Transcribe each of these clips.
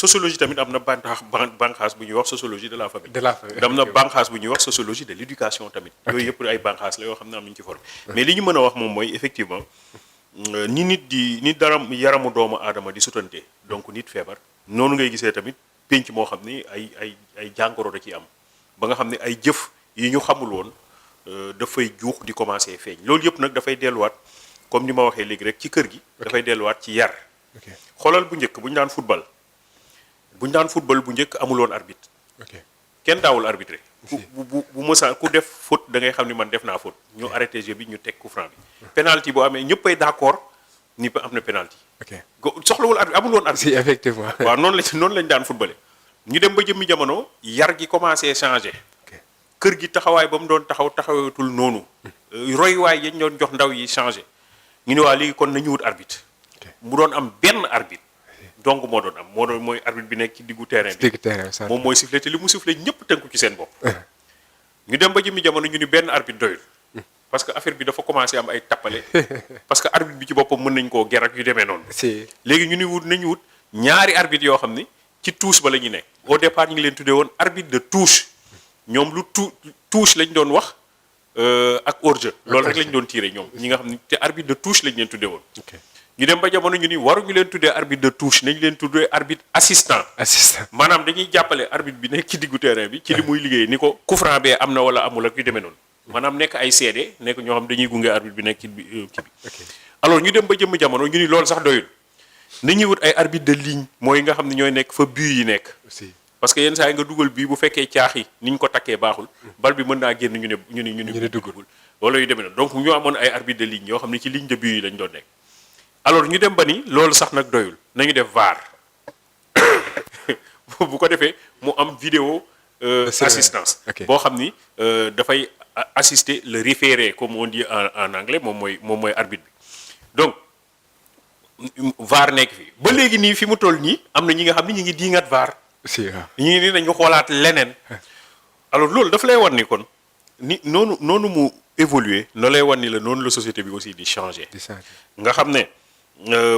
sociologie tamit am na bànqaas bu ñuy wax sociologie de la famille. de la famille am na bànqaas bu ñuy wax sociologie de l'éducation tamit. yooyu yëpp ay bànqaas la yoo xam ne am nañu ci formé. mais li ñu mën a wax moom mooy effectivement ni dara yaramu doomu aadama di sutante donc nit feebar. noonu ngay gisee tamit pénc moo xam ni ay jàngoro da ciy am ba nga xam ne ay jëf yi ñu xamul woon dafay juux di commencer feeñ loolu yëpp nag dafay delluwaat comme ni ma waxee léegi rek ci kër gi. dafay delluwaat ci yar. xoolal bu njëkk bu ñu daan football. bu njëkk amul woon arbitre. kenn daawul arbitré. bu mësa ku def faute da ngay xam ni man def naa faute ñu arrêté jeu bi ñu teg coup franc bi. penalty boo amee ñëppay d'accord ni am na penalty. soxlawul arbitre amul woon arbitre. si effectivement. waaw noonu lañ daan footballé. ñu dem ba jëmmi jamono yar gi commencé changé. kër gi taxawaay ba mu doon taxawatul noonu. royuwaay yañ doon jox ndaw yi changé. ñu ne waa léegi kon nañu wut arbitre. mu doon am benn arbitre. donc moo doon am mooy arbitre bi nekk ci diggu terrain bi. moom mooy siffler te li mu siffler ñëpp tënku ci seen bopp. ñu dem ba jëmmi jamono ñu ni benn arbitre doyul. parce que affaire bi dafa commencé am ay tappale. parce que arbitre bi ci boppam mën nañ koo ger ak yu demee noonu. léegi ñu ni nañu wut ñaari arbitre yoo xam ni ci touche ba la ñu nekk. au départ ñu ngi leen tuddee woon arbitre de touche ñoom lu touche lañ doon wax ak hors-jeu. loolu rek lañ doon tiré ñoom ñi nga xam ni te arbitre de touche lañ leen tuddee woon. ñu dem ba jamono ñu ni waruñu leen tuddee arbitre de touche nañ leen tuddee arbitre assistant. maanaam dañuy jàppale arbitre bi nekk ci diggu terrain bi ci li muy liggéey ni ko coup franc bee am na wala amul ak yu demee noonu. maanaam nekk ay seede nekk ñoo xam dañuy gunge arbitre bi nekk ci bi. alors ñu dem ba jëmm jamono ñu ni loolu sax doyul nañuy wut ay arbitre de ligne mooy nga xam ne ñooy nekk fa but yi nekk. parce que yenn saa yi nga dugal bii bu fekkee caax yi ni ñu ko takkee baaxul. bal bi mën naa génn ñu ne duggul. wala yu demee noonu donc ñu amoon ay arbitre de ligne yoo xam ne ci ligne de but yi lañ doon nekk. alors ñu dem ba ni loolu sax nag doyul nañu def VAR bu ko defee mu am vidéo assistance boo xam ni dafay assister le référé comme on dit en anglais moom mooy arbitre bi donc VAR nekk fi ba léegi nii fi mu toll nii am na ñi nga xam ni ñu ngi diingat VAR ñu ngi nii nañu xoolaat leneen alors loolu dafa lay wan ni kon ni noonu mu évoluer no lay wan ni la noonu la société bi aussi di changer nga xam ne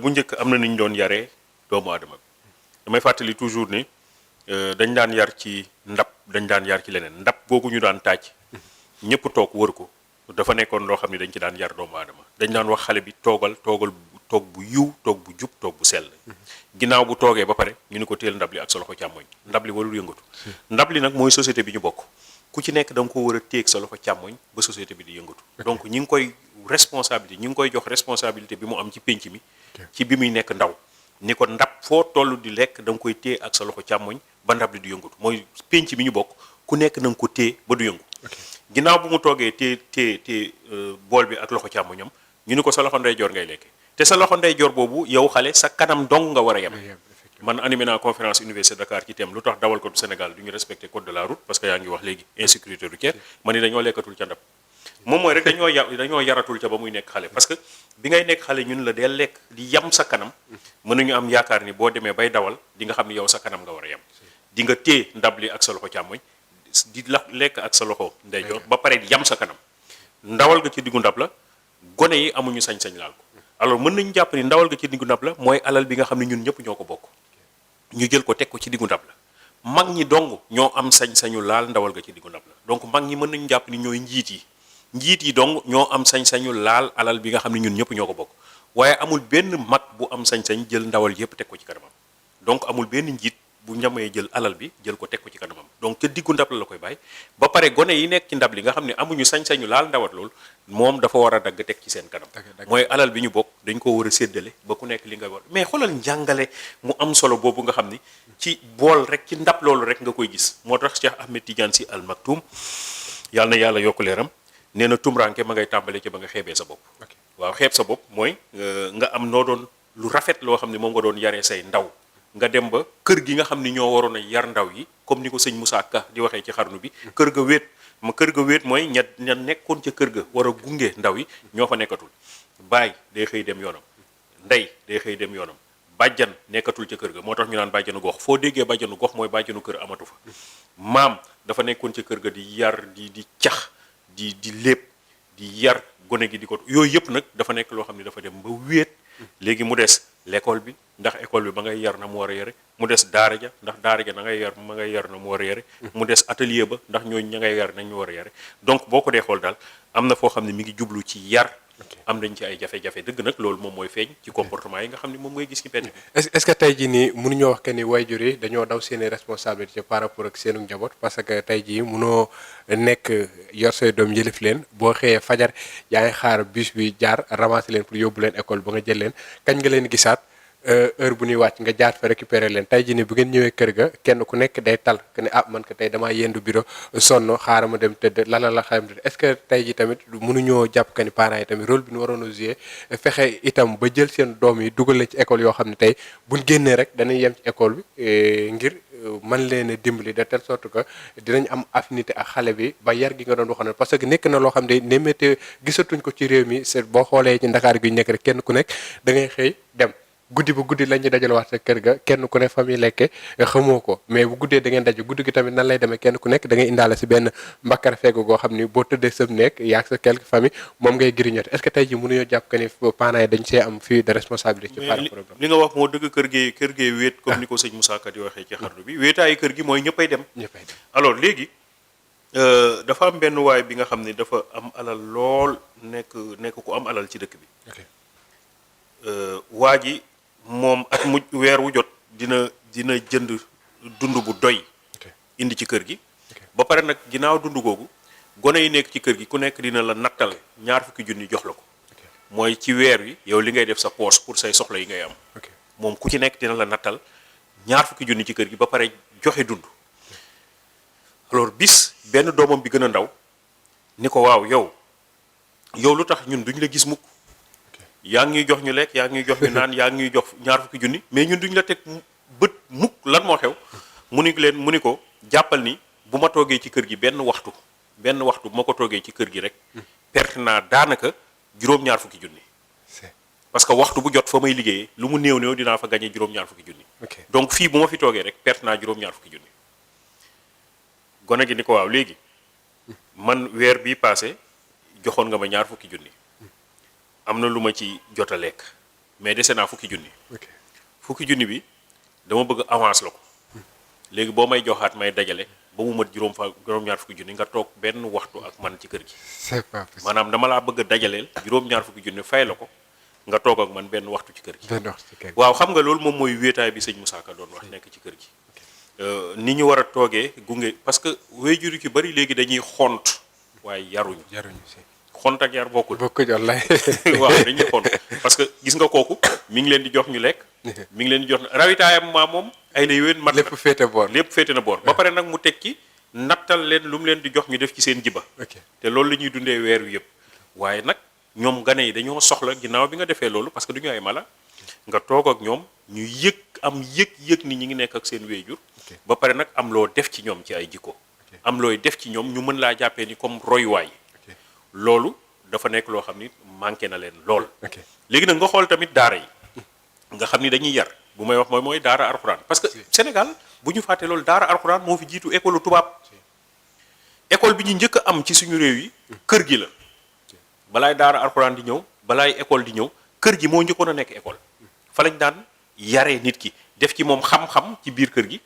bu njëkk am na ni ñu doon yaree doomu aadama bi damay fàttali toujours ni dañ daan yar ci ndab dañ daan yar ci leneen ndab googu ñu daan tàcc ñëpp toog wër ko dafa nekkoon loo xam ne dañ ci daan yar doomu aadama dañ daan wax xale bi toogal toog bu yiw toog bu jub toog bu sell ginnaaw bu toogee ba pare ñu ni ko téel ndab li ak sa loxo càmmoñ ndab li warul yëngatu ndab li nag mooy société bi ñu bokk ku ci nekk da nga ko war a téeg sa loxo càmmoñ ba société bi di yëngatu donc ñi ngi koy responsabilité ñi ngi koy jox responsabilité bi mu am ci pénc mi ci bi muy nekk ndaw ni ko ndab foo toll di lekk da nga koy téye ak sa loxo càmmoñ ba ndab li di yëngatu mooy pénc mi ñu bokk ku nekk na nga ko téye ba du yëngu ginnaaw bu mu toogee téye bool bi ak loxo càmmoñam ñu ni ko sa loxo ndeyjoor ngay lekke te sa loxo ndeyjoor boobu yow xale sa kanam dong nga war a yem man animé naa conférence université Dakar ci thème lu tax dawal ko du Sénégal du ñu respecté code de la route parce que yaa ngi wax léegi insécurité routière ma ni dañoo lekkatul ca ndab moom mooy rek dañoo yaratul ca ba muy nekk xale parce que bi ngay nekk xale ñun la deel lekk di yam sa kanam mën nañu am yaakaar ni boo demee bay dawal di nga xam ni yow sa kanam nga war a yem di nga téye ndab li ak sa loxo càmmoñ di lekk ak sa loxo ndeyjoor ba pare yam sa kanam ndawal nga ci diggu ndab la gone yi amuñu sañ-sañ laal ko alors mën nañu jàpp ni ndawal nga ci diggu ndab la mooy alal bi nga xam ne ñun ñëpp ñoo ko bokk ñu jël ko teg ko ci diggu ndab la mag ñi dong ñoo am sañ-sañu laal ndawal nga ci diggu ndab la donc mag ñi mën nañu jàpp ni ñooy njiit yi dong ñoo am sañ-sañu laal alal bi nga xam ne ñun ñëpp ñoo ko bokk waaye amul benn mag bu am sañ-sañ jël ndawal yëpp teg ko ci kanamam donc amul benn njiit bu ñamee jël alal bi jël ko teg ko ci kanamam donc te diggu ndab la koy bàyyi ba pare gone yi nekk ci ndab li nga xam ne amuñu sañ-sañu laal ndawal loolu moom dafa war a dagg teg ci seen kanam mooy alal bi ñu bokk dañ ko war a séddale ba ku nekk li nga war mais xoolal njàngale mu am solo boobu nga xam ni ci bool rek ci ndab loolu rek nga koy gis moo tax Cheikh Ahmed Tidiane Sy Al Maktoum yàlla na yàlla yokk leeram nee na tumranke ma ngay tàmbale ci ba nga xeebee sa bopp waaw xeeb sa bopp mooy nga am noo doon lu rafet loo xam ne moom nga doon yaree say ndaw nga dem ba kër gi nga xam ni ñoo waroon a yar ndaw yi comme ni ko sëñ Moussa Ka di waxee ci xarnu bi kër ga wéet mooy ña nekkoon ca kër ga war a gunge ndaw yi ñoo fa nekkatul baay day xëy dem yoonam ndey day xëy dem yoonam bàjjan nekkatul ca kër ga moo tax ñu naan bàjjanu gox foo déggee bàjjanu gox mooy bàjjanu kër amatu fa maam dafa nekkoon ca kër ga di yar di cax di lépp di yar gone gi di ko yooyu yëpp nag dafa nekk loo xam ne dafa dem ba wéet léegi mu des l'école bi ndax école bi ba ngay yar na mu war a yare, mu des daara ja ndax daara ja na ngay yar ma ngay yar na mu war a yare, mu des atelier ba ndax ñooñu ña ngay yar nañ ñu war a yare. donc boo ko dee xool daal am na foo xam ne mi ngi jublu ci yar. am nañ ci ay jafe-jafe dëgg nag loolu moom mooy feeñ ci comportement yi nga xam ne moom ngay gis ci benn. est-ce que tey jii nii mënuñoo wax que ni waajur yi dañoo daw seeni responsabilité par rapport ak seenu njaboot parce que tey jii mënoo nekk yor say doom yëlif leen boo xëyee fajar yaa ngi xaar bus bi jaar ramasser leen pour yóbbu leen école ba nga jël leen kañ nga leen gisaat heure bu ñuy wàcc nga jaar fa récupérer leen tey jii nii bu ngeen ñëwee kër ga kenn ku nekk day tal que ne man ko tey damaa yendu bureau sonn xaaral ma dem tëdd la xayam tëdd est-ce que tey jii tamit mënuñoo jàpp que ni parents yi tamit rôle bi ñu waroon a jouer fexe itam ba jël seen doom yi dugal leen ci école yoo xam ne tey buñ génnee rek dañuy yem ci école bi ngir mën leen a dimbali de telle sorte que dinañ am affinité ak xale bi ba yar gi nga doon waxoon parce que nekk na loo xam ne nemmeete gisatuñ ko ci réew mi c'est boo xoolee ci Ndakaar gi ñu nekk rek kenn ku nekk da ngay xëy dem guddi bu guddi la ñuy dajalewaat sa kër ga kenn ku ne famille lekke xamoo ko mais bu guddee da ngeen daje guddi gi tamit nan lay demee kenn ku nekk da ngay indaale si benn mbakkar feggu goo xam ni boo tëddee sëb nekk yaag sa quelques famille moom ngay grignoter est-ce que tey ji mënuñoo jàpp que ni parents yi dañ see am fii de responsabilité ci par rapport li nga wax moo dëgg kër gee wéet comme ni ko sëñ Moussa Ka di waxee ci xarnu bi wéetaayu kër gi mooy ñëppay dem alors léegi dafa am benn waay bi nga xam ne dafa am alal lool nekk ku am alal ci dëkk bi waa ji moom at mu weer wu jot dina jënd dund bu doy indi ci kër gi ba pare nag ginnaaw dund googu gone yi nekk ci kër gi ku nekk dina la nattal 20 junni jox la ko mooy ci weer wi yow li ngay def sa poche pour say soxla yi ngay am moom ku ci nekk dina la nattal 20 junni ci kër gi ba pare joxe dund alors bis benn doomam bi gën a ndaw ni ko waaw yow lu tax ñun duñ la gis mukk yaa ngi ñuy jox ñu lekk yaa ngi ñuy jox ñu naan yaa ngi ñuy jox 20 junni mais ñun duñ la teg bët mukk lan moo xew mu ni ko jàppal ni bu ma toogee ci kër gi benn waxtu bu ma ko toogee ci kër gi rek perte naa daanaka juróom-ñaar fukki junni parce que waxtu bu jot fa may liggéeyee lu mu néew dinaa fa gagné juróom-ñaar fukki junni donc fii bu ma fi toogee rek perte naa juróom-ñaar fukki junni gone gi ni ko waaw léegi man weer bii passé joxoon nga ma 20 junni am na lu ma ci jot a lekk mais dese naa fukki junni bi dama bëgg avance la ko léegi boo may joxaat may dajale ba mu mat juróom-ñaar fukki junni nga toog benn waxtu ak man ci kër gi maanaam dama laa bëgg a dajaleel juróom-ñaar fukki junni fay la ko nga toog ak man benn waxtu ci kër gi waaw xam nga loolu moom mooy wéetaay bi sëñ Moussa Ka doon wax nekk ci kër gi ni ñu war a toogee gunge parce que waajur yu bari léegi dañuy xont waaye yaruñu xont ak yar bokkul wallaay waaw dañuy xont parce que gis nga kooku mi ngi leen di jox ñu lekk mi ngi leen di jox rawitaayam moom ay la yowén mat lépp féete na boor ba pare nag mu teg ci nattal leen lu mu leen di jox ñu def ci seen jiba te loolu la ñuy dundee weer wi yëpp waaye nag ñoom gane yi dañoo soxla ginnaaw bi nga defee loolu parce que du ñu ay mala nga toog ak ñoom ñu yëg ni ñi ngi nekk ak seen waajur ba pare nag am loo def ci ñoom ci ay jikko am looy def ci ñoom ñu mën laa jàppee ni comme royuwaay loolu dafa nekk loo xam ni manqué na leen lool léegi nag nga xool tamit daara yi nga xam ni dañuy yar bu may wax mooy daara alxuraan parce que Sénégal bu ñu fàtte loolu daara alxuraan moo fi jiitu école tubaab école bi ñu njëkk a am ci suñu réew yi kër gi la balaay daara alxuraan di ñëw balaay école di ñëw kër gi moo njëkkoon a nekk école fa lañ daan yaree nit ki def ci moom xam-xam ci biir kër gi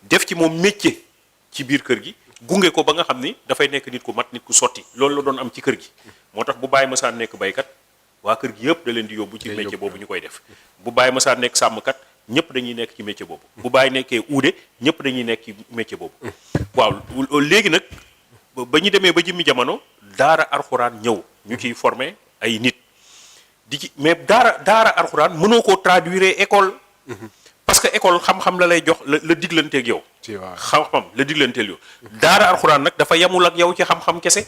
def ci moom métier ci biir kër gi gunge ko ba nga xam ni dafay nekk nit ku mat nit ku sotti loolu la doon am ci kër gi moo tax bu bàyyi masaan nekk baykat waa kër gi yëpp da leen di yóbbu ci métier boobu ñu koy def bu bàyyi masaan nekk sàmmkat ñëpp dañuy nekk ci métier boobu bu bàyyi nekkee uude ñëpp dañuy nekk ci métier boobu waaw léegi nag ba ñu demee ba jëmmi jamono daara alxuraan ñëw ñu ciy former ay nit di ci mais daara alxuraan mënoo koo traduire école parce que école xam-xam la lay jox la diglanteeg yow xam-xam la diglanteel yow daara alxuraan nag dafa yamul ak yow ci xam-xam kese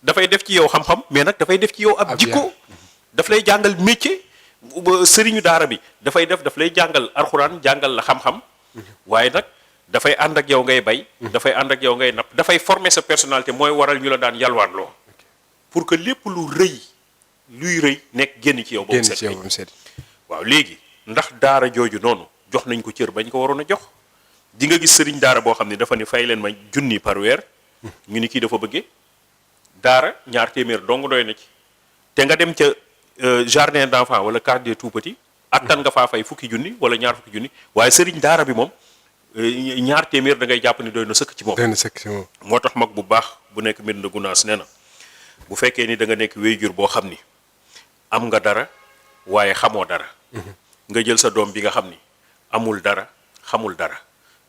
dafay def ci yow xam-xam mais nag dafay def ci yow ab jikko daf lay jàngal métier sëriñu daara bi daf lay jàngal alxuraan jàngal la xam-xam waaye nag dafay ànd ak yow ngay bay dafay ànd ak yow ngay napp dafay former sa personnalité mooy waral ñu la daan yalwaan loo pour que lépp luy rëy nekk génn ci yow boobu set waaw léegi ndax daara jooju noonu jox nañ ko cër bañ ko waroon a jox di nga gis sëriñ daara boo xam ne dafa ni fay leen ma junni par weer ñu ni kii dafa bëggee daara 200 dong doy na ci te nga dem ca jardin d'enfants wala case des tout-petits attan nga faa fay fukki junni wala ñaar fukki junni waaye sëriñ daara bi moom ñaar téeméer da ngay jàpp ni doy na sëkk ci moom. doy na sëkk ci moom. moo tax mag bu baax bu nekk Médina Gounass nee na bu fekkee ni da nga nekk wéyjur boo xam ni am nga dara waaye xamoo dara. nga jël sa doom bi nga xam ni amul dara xamul dara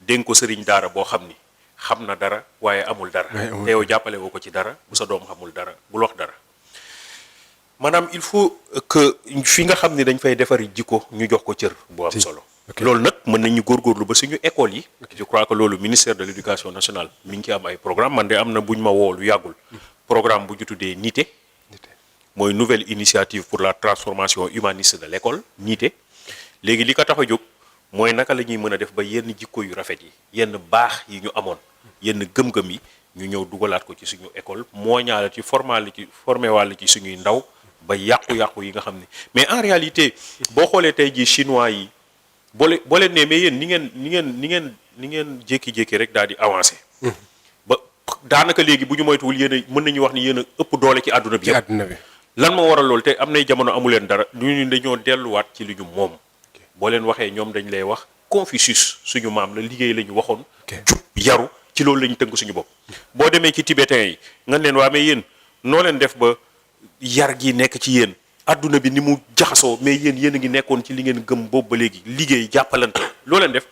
dénk ko sëriñ daara boo xam ni xam na dara waaye amul dara. te yow jàppale woo ko ci dara bu sa doom xamul dara bul wax dara. maanaam il faut que fi nga xam ni dañ fay defari jikko ñu jox ko cër bu am solo. loolu nag mën nañu góorgóorlu ba suñu école yi. je crois que loolu ministère de l'éducation nationale mi ngi ci am ay programme man de am na buñ ma woo lu yàggul. programme bu ñu tuddee NITE. mooy nouvelle initiative pour la transformation humaniste de l'école NITE. léegi li ko tax a jóg mooy naka la ñuy mën a def ba yenn jikko yu rafet yi yenn baax yi ñu amoon yenn gëm-gëm yi ñu ñëw dugalaat ko ci suñu école mooñaale ci formé wàll ci suñuy ndaw ba yàqu-yàqu yi nga xam ne mais en réalité boo xoolee tey jii chinois yi boo leen nee mais yéen ni ngeen jékki-jékki rek daal di avancé. ba daanaka léegi bu ñu moytuwul yéen a mën nañu wax ni yéen a ëpp doole ci àdduna bi yëpp. lan moo waral loolu te am nay jamono amu leen dara ñu dañoo delluwaat ci li ñu moom. boo leen waxee ñoom dañ lay wax Confucius suñu maam la liggéey la ñu waxoon. jub yaru ci loolu la ñu tënk suñu bopp. boo demee ci tibétain yi nga leen waa mais yéen noo leen def ba yar gi nekk ci yéen adduna bi ni mu jaxasoo mais yéen a ngi nekkoon ci li ngeen gëm boobu ba léegi liggéey jàppalante loo leen def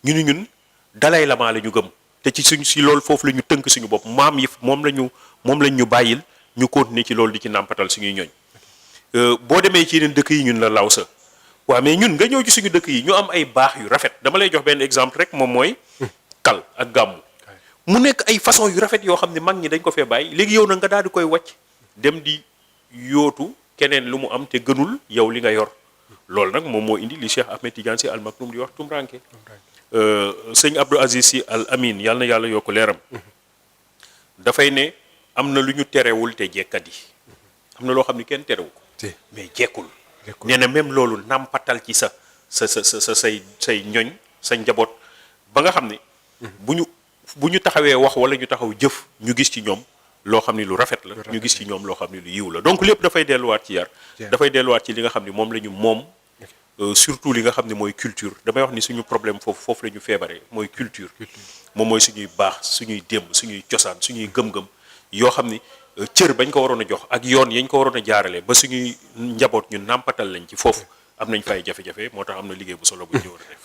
ñu ni ñun Dalai Lama la ñu gëm te ci si loolu foofu la ñu tënk suñu bopp maam yi moom lañ ñu bàyyil ñu continuer ci loolu di ci nàmpatal suñuy ñooñ boo demee ci yeneen dëkk yi ñun la law sa waaw mais ñun nga ñëw ci suñu dëkk yi ñu am ay baax yu rafet dama lay jox benn exemple rek moom mooy kal ak gàmmu mu nekk ay façon yu rafet yoo xam ne mag ñi dañ ko fee bàyyi léegi yow nag nga daal di koy wàcc dem di yootu keneen lu mu am te gënul yow li nga yor loolu nag moom moo indi li Cheikh Ahmed Tidiane Sy Al Maktoum di wax tumranke sëñ Abdou Aziz Sy Al Amin yàlla na yàlla yokk leeram dafay ne am na lu ñu terewul te jekkat yi am na loo xam ne kenn terewu ko mais jekkul nee na même loolu nàmpatal ci sa say ñoñ sa njaboot ba nga xam ne bu ñu taxawee wax wala ñu taxaw jëf ñu gis ci ñoom loo xam ni lu rafet la ñu gis ci ñoom loo xam ni lu yiw la donc lépp dafay delluwaat ci yar dafay delluwaat ci li nga xam ni moom la ñu moom surtout li nga xam ne mooy culture damay wax ni suñu problème foofu la ñu feebaree mooy culture moom mooy suñuy baax suñuy démb suñuy cosaan suñuy gëm-gëm yoo xam ni cër bañ ko waroon a jox ak yoon yañ ko waroon a jaarale ba suñuy njaboot ñu nàmpatal lañ ci foofu am nañ fay jafe-jafe moo tax am na liggéey bu solo bu ñu war a def